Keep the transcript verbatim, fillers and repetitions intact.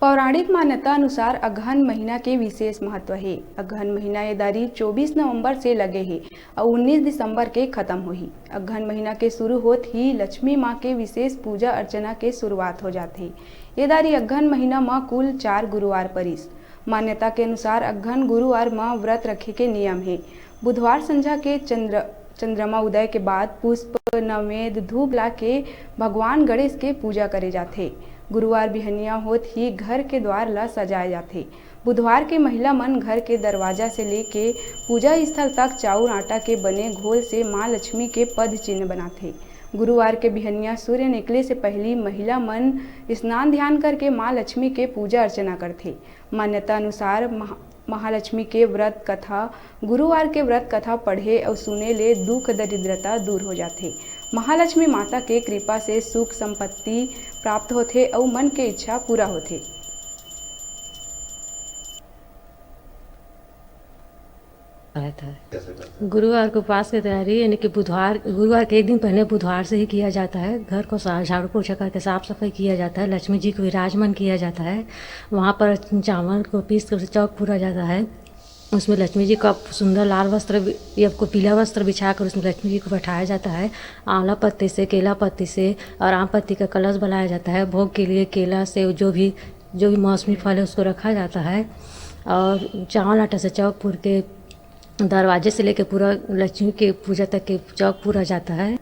पौराणिक मान्यता अनुसार अगहन महीना के विशेष महत्व हे। अगहन महीना ये दारी चौबीस नवंबर से लगे हे अउ उन्नीस दिसंबर के खत्म होही। अगहन महीना के शुरू होत ही लक्ष्मी माँ के विशेष पूजा अर्चना के शुरुआत हो जाथे। ये दारी अगहन महीना म कुल चार गुरुवार परिस। मान्यता के अनुसार अगहन गुरुवार म व्रत रखे के नियम हे। बुधवार संझा के चंद्र चंद्रमा उदय के बाद पुष्प, नवेद, धूप ला के भगवान गणेश के पूजा करे जाथे। गुरुवार बिहनिया होत ही घर के द्वार ला सजाए जाथे। बुधवार के महिला मन घर के दरवाजा से लेके पूजा स्थल तक चाउर आटा के बने घोल से माँ लक्ष्मी के पद चिन्ह बनाथे। गुरुवार के बिहनिया सूर्य निकले से पहली महिला मन स्नान ध्यान करके माँ लक्ष्मी के पूजा अर्चना करथे। मान्यता अनुसार महा-, महालक्ष्मी के व्रत कथा गुरुवार के व्रत कथा पढ़े अउ सुने ले दुख दरिद्रता दूर हो जाथे। महालक्ष्मी माता के कृपा से सुख संपत्ति प्राप्त होथे अउ मन के इच्छा पूरा होथे। रहता है। गुरुवार के उपास की तैयारी यानी कि बुधवार, गुरुवार के एक दिन पहले बुधवार से ही किया जाता है। घर को सा-, झाड़ू पोछा करके साफ सफाई किया जाता है। लक्ष्मी जी को विराजमान किया जाता है। वहाँ पर चावल को पीस कर उसे चौक पूरा जाता है। उसमें लक्ष्मी जी का सुंदर लाल वस्त्र बि-, या को पीला वस्त्र बिछा कर उसमें लक्ष्मी जी को बैठाया जाता है। आंवला पत्ती से, केला पत्ती से और आम पत्ती का कलश बनाया जाता है। भोग के लिए केला से जो भी, जो भी मौसमी फल है उसको रखा जाता है और चावल आटा से चौक पूर के दरवाजे से लेके पूरा लक्ष्मी के पूजा तक के चौक पूरा जाता है।